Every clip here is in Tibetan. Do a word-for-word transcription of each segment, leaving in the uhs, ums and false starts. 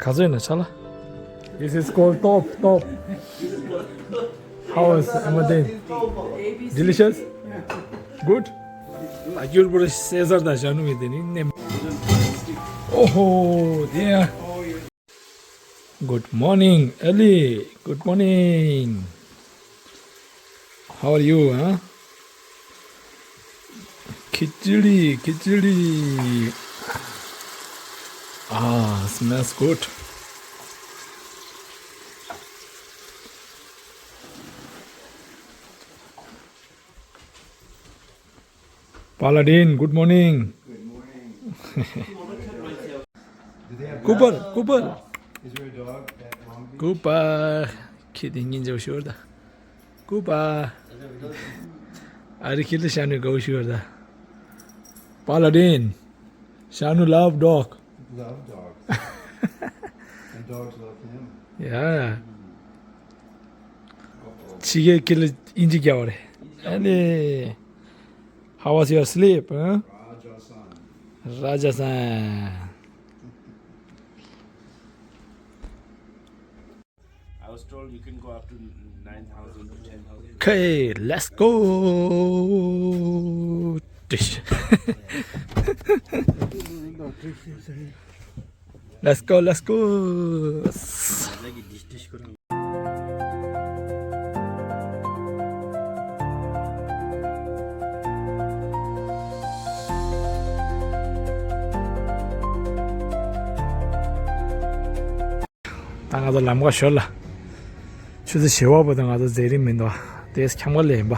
ག་ཚོད་ཡིན་ན་ཆ་ལ། This is called top, top. How is Amadin? Delicious? Good? ཨ་ཁྱོད་པོ་སེ་ཟར་དང་ཞྭ་ནུ་མི་དེ་ནི་ནེམ། ཨོ་ཧོ་དེ་ཡ། Good morning, Ali. Good morning. How are you, huh? Khichdi, khichdi. Ah, smells good. Paladin, good morning. Good morning. Cooper, Cooper. Is there a dog at Long Beach? Cooper. ཁྱེད་དེ་སྙིང་རྗེ་པོ་ཞིག་ད། Cooper. ཨ་རི་ཁྱེད་ལ་ཞྭ་ནུ་དགའ་པོ་ཞིག་ད། Paladin. ཞྭ་ནུ love dog. Love dog. And dogs love him. Yeah. ཕྱི་རྒྱལ་ཁྱེད་ལ་དབྱིན་ཇི་རྒྱག་པ་རེད། ཨ་ནི། How was your sleep, huh? Raja-san. Raja-san. I was told you can go up to nine thousand to ten thousand. Okay, let's go. Let's go, let's go. ད་ང་ཚོ་ལམ་ཁ་ཞོར་ལ། ཆུ་ཚོད་བཞི་པ་བར་དུ་ང་ཚོ་འཛེག་རིན་མི་འདུག་དེས་འཁྱམ་ག་ལས་ཡིན་པ།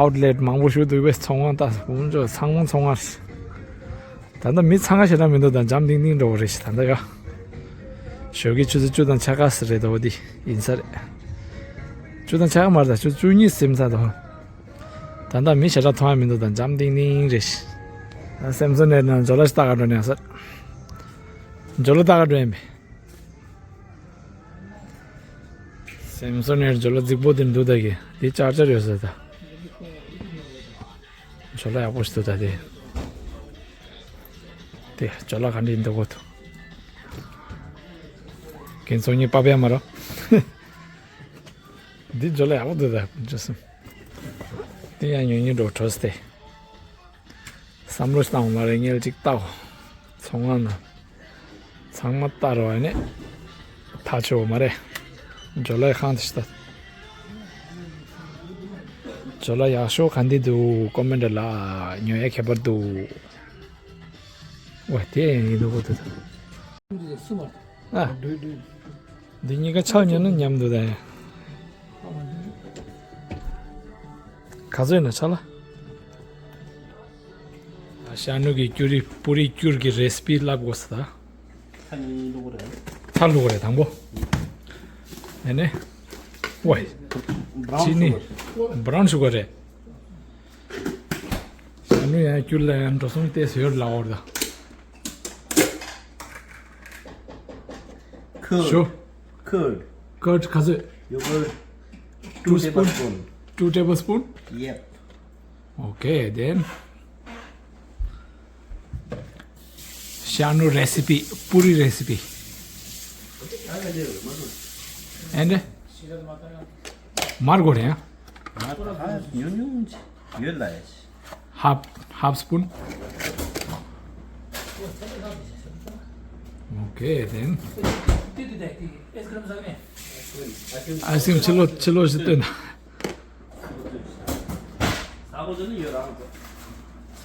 Outlet མང་པོ་ཞིག་འདུག་པས་ཚོང་ཁང་ད་བུམ་ཅོ་ཚང་མ་ཚོང་ཁང་། ད་ལྟ་མི་འཚང་ཁ་ཞེ་དྲག་མི་འདུག་ད་འཇམ་ཐིང་ཐིང་འགྲོ་བ་རེད་ཤག་ད་ལྟ་ཡ། ཞོགས་ཀའི་ཆུ་ཚོད་བཅུ་དང་ཕྱེད་ཀ་ཙམ་རེད་འདུག་འདི་ཡིན་ས་རེད། བཅུ་དང་ཕྱེད་ཀ་མ་རེད་ད་ཆུ་ཚོད་བཅུ་གཉིས་ཟིན་ཚར་འདུག་ད་ལྟ་མི་ཞེ་དྲག་མཐོང་ཡ་མི་འདུག་ད་འཇམ་ཐིང་ཐིང་རེད་ཤག་ད་སེམས་གསོ་ནས་ན་ཇོ་ལ་ཞིག་ལྟ་ག་འགྲོ་ནས་ཡ་ས། ཇོ་ལ་ལྟ་ག་འགྲོ་ཡིན་པས། སེམས་གསོ་ནས་ཇོ་ལ་རྫིག་པོ་དེ་འདུག་ད་གི་དེ་ཅར་ཅར་ཡོད་ས་ད། ཇོ་ལ་ཡག་པོ་ཞིག་འདུག་ད་དེ། དེ་ཇོ་ལ་ག་འདྲ་ཡིན་འདུག་གོ་ཐུ། རྒན་ཚོགས་གཉིས་པ་པའི་མ་རོ། འདི་ཇོ་ལ་ཡག་པོ་འདུག་ད་ཇོ་སུ། དེ་ཡང་ཉུང་ཉུང་འགྲོ་གྲོས་ཏེ། བསམ་བློ་བཏང་བ་མ་རེད་ངལ་ཅིག་ལྟའོ། ཚོང་ཁང་ན། ཚང་མ་ལྟ་རོགས་ནས། ཐག་ཆོད་མ་རེད། ཇོ་ལའི་ཁང་དེ་ཤི་ད། ཇོ་ལ་ཡག་ཤོས་ག་འདི་འདུག་ཀོ་མེན་ཊི་ལ་ཉོ་ཡ་ཁྱད་པར་འདུག་ཝ་དེ་ཡིན་འདུག་གོ་དེ་ད། ཨ། འདི་གཉིས་ཀ་ཆ་ཉོ་ན་མཉམ་དུ་ད་ཡ། ག་ཚོད་ཡིན་ན་ཆ་ལ། ཤ་ནུ་གི་སྐྱུར་རི་པུ་རི་སྐྱུར་གི་རེ་སི་པི་ལབ་དགོས་ས་ད། ཚྭ་གཉིས་བླུགས་རེད། ཚྭ་བླུགས་རེད་དང་པོ། ཨེ་ནས། ཝའི། ཅི་ནི། བྷ་རའུན་ཤུ་གར་རེད། ཤ་ནུ་ཡང་སྐྱུར་ལ་ཡང་འགྲོ་སོང་ཏོག་ཙམ་ཡོད་ལ་འོར་ད། Curd. Sure. Curd. Curd ག་ཚོད། Yogurt. Two spoon. Two tablespoon. Two tablespoon? Yep. Okay, then. ཤ་ནུ་རེ་སི་པི། པུ་རི་རེ་སི་པི། And? མར་གོ་རེད། ཉུང་ཉུང་ཡོད་ལ། Half, half spoon. Okay, then. ཨ་སིམ་ཕྱི་ལོགས་ཕྱི་ལོགས་ཤིག་སྟོན།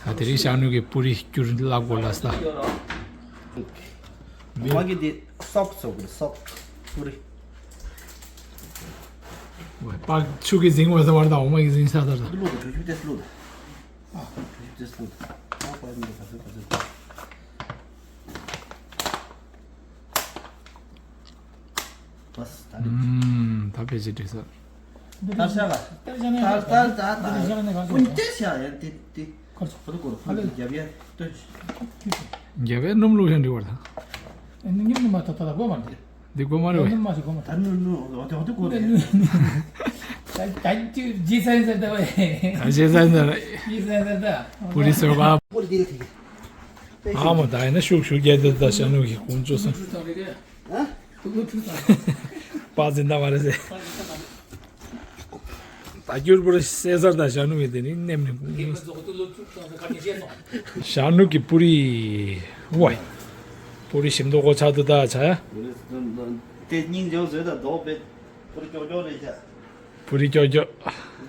ས་དེ་རིང་ཤ་ནུ་གི་པུ་རི་སྐྱུར་ལབ་དགོས་ལ་ས། མ་གི་དེ་སོག་སོག་སོག་པུ་རི། ཝེ་པག་ཆུ་གི་ཟིང་བ་ས་བར་དང་འོ་མ་གི་ཟིང་ས་དར་དང་། ལུག་དང་གྲུ་ཆུ་ཏེ་ལུག་དང་། ཨ་གྲུ་ཆུ་ཏེ་ལུག་དང་། ཨ་པ་ཡིན་ག་ས་ག་ས། ད་ཕལ་ཆེར་འགྲིག་ས། ད་ཤ་ལ། ད་ད་ད་ད་ཀུན་ཏེ་ཤ་ཡ་དེ་དེ། ཁོར་ཚོ་ཁོ་ཚོ་ཁོ་ཚོ་རྒྱབ་ཡ་ལྟོས། རྒྱབ་ཡ་སྣུམ་བླུགས་ཤིང་འགྲིག་པར་ད། ཨེ་ནི་སྣུམ་མ་ཐོག་ཐོག་ལ་གོ་མ་འདི། འདི་གོ་མ་རེད་པས། སྣུམ་མ་ཞིག་གོ་མ་ད་ནུ་ནུ་འོ་དེ་འོ་དེ་གོ་རེད། ད་ད་ཅི་ཇི་སན་ཟེར་ད་བས། ད་ཇི་སན་ཟེར། ཇི་སན་ཟེར་ད། པུ་རི་སོ་ག་པུ་རི་དེ་ལ་ཐིག་ཨ་མ་ད་ཡིན་ན་ཤུགས་ཤུགས་རྒྱལ་དེ་ད་ཤ་ནུ་གི་ཀུན་སྤྱོད་སོང་། པ་འཛིན་ད་མ་རེད་ཟེར། ད་སྐྱུར་པོ་སེ་སར་ད་ཤ་ནུ་གི་དེ་ནི་ནེམ་ནེམ། ཤ་ནུ་གི་པུ་རི། ཝའི། པུ་རི་ཞིམ་མདོག་གོ་ཆག་ཏུ་ད་ཆ་ཡ། དེ་སྙིང་རྗེ་བཟོས་ད་རྡོག་པེ། པུ་རི་ཀྱོག་ཀྱོག་རེད་ཆ། པུ་རི་ཀྱོག་ཀྱོག་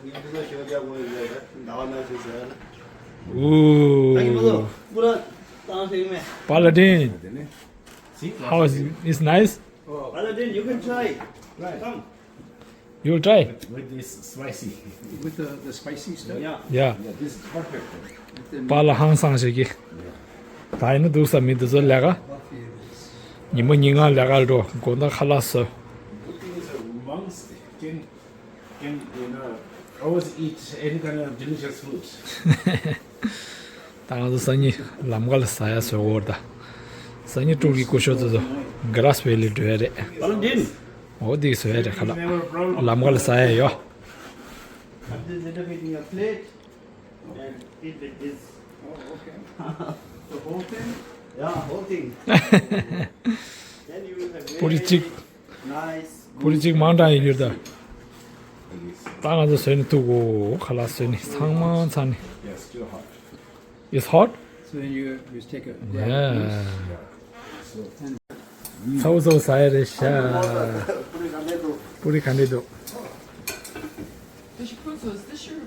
ངས་ཁོ་ཚོ་ཞོགས་ཇ་གོ་ཡོད་ཟེར་ཟླ་བ་ན་ཞུ་ཟེར། ཨུ། ཨ་ཡི་མ་ལོ། པུ་ར་བཏང་ཤེས་མེད། Paladin. How is it? It's nice? Paladin, you can try. Come. You will try? With this spicy. With the, the spicy stuff? Yeah. Yeah. Yeah, this is perfect. པཱ་ལགས་ཧང་སང་ཞིག་གིས། ད་ཡིན་ན་འདུག་ས་མི་འདུག་ཚོ་ལས་ཀ། ཉི་མ་ཉིན་གང་ལས་ཀ་འགྲོ་དགོང་དག་ཁ་ལག་བཟོ། Can, can, you know, always eat any kind of delicious fruits. ད་ང་ཚོ་སང་ཉིན་ལམ་ཁ་ལ་ཟ་ཡ་བཟོ་དགོས་རེད་ད། སང་ཉིན་ཀྲུག་གི་སྐུ་ཞབས་ཚོ་ཚོ་གྷ་རཱས་ཝེ་ལི་འགྲོ་ཡ་རེད། འོ་དེ་བཟོ་ཡ་རེད་ཁ་ལག་ལམ་ཁ་ལ་ཟ་ཡ་ཡོད། Cut this little bit in your plate and eat with this. Oh, okay. The whole thing? Yeah, whole thing. Then you will have very, very nice, good. པུ་རི་གཅིག་མང་དྲགས་ཡིན་རྒྱུ་ད། ད་ང་ཚོ་བཟོས་ནས་ཐུག་གོ་ཁ་ལག་བཟོས་ནས་ཚང་མ་ཚང་ནས། Yes, too hot. It's hot? So then you, you take a grab of this. Yeah. ཚ་བོ་ཚ་བོ་ཟ་ཡ་རེད་ཤག་པུ་རི་ག་འདྲས་འདུག Did you put, so is this your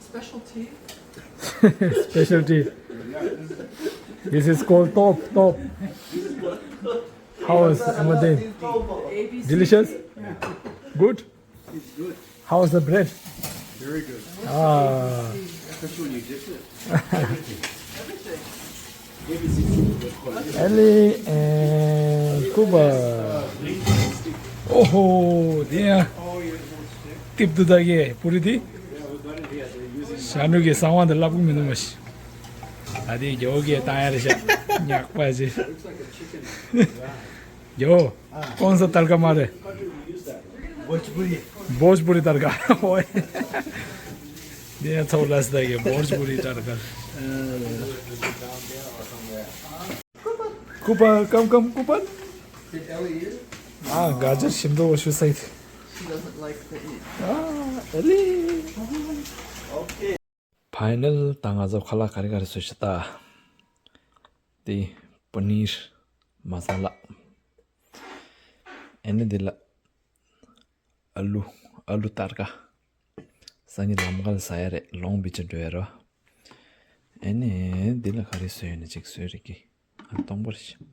specialty? Specialty. This is called top, top. How is everything? Delicious? Good? It's good. How's the bread? Very good. Ah. Especially when you dip it. Ellie and Kuba. Oh, dear. Tip to the gay. Put it in. ཤ་ནུ་གི་གསང་བ་འདི་ལབ་གི་མི་འདུག་མ་ཤི། ད་དེ་རྒྱལ་པོ་གིས་བཏང་ཡ་རེད་ཤག་ཉག་པ་ཞིག་རྒྱལ་པོ། कौन सा तड़का मारे? भोजपुरी। भोजपुरी तड़का। ओए। ये थोड़ा सा ये भोजपुरी तड़का। कुपन, कम, कम, कुपन। हाँ, गाजर शिमला वो शू side. She doesn't like to eat. हाँ, अरे। ཕའི་ནལ་ད་ང་ཚོ་ཁ་ལག་ག་རེ་ག་རེ་བཟོས་ཤག་ད། དེ་པ་ནིར་མ་ས་ལ། ཨེ་ནི་འདི་ལ་ཨ་ལུ་ཨ་ལུ་ཏར་ཀ། སང་ཉིན་ལམ་ཁ་ལ་ཟ་ཡ་རེད། ལོང་བི་ཅི་འགྲོ་ཡ་རེད་བ། ཨེ་ནི་འདི་ལ་ག་རེ་བཟོས་ཡོད་ན་ཅིག་བཟོས་རེད་ཀི། ཨ་སྟོང་པར་ཤི།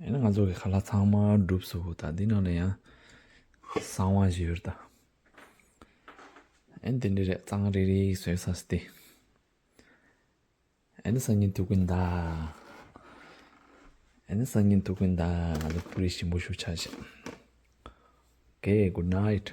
ཨེ་ནི་ང་ཚོ་གི་ཁ་ལག་ཚང་མ་འགྲུབ་སོང་། ད་འདི་ནང་ལ་ཡང་གསང་བ་ཞིག་ཡོད་རེད་ད། ཨེ་འདི་འདྲ་རེད། གཙང་རིག་རིག་བཟོས་ས་སྟེ། ཨེ་ནི་སང་ཉིན་ཐུག་གིན་ད། ཨེ་ནི་སང་ཉིན་ཐུག་གིན་ད། ང་ཚོ་པུ་རི་ཞིམ་པོ་ཞིག་ཆགས་ཤག Okay, good night.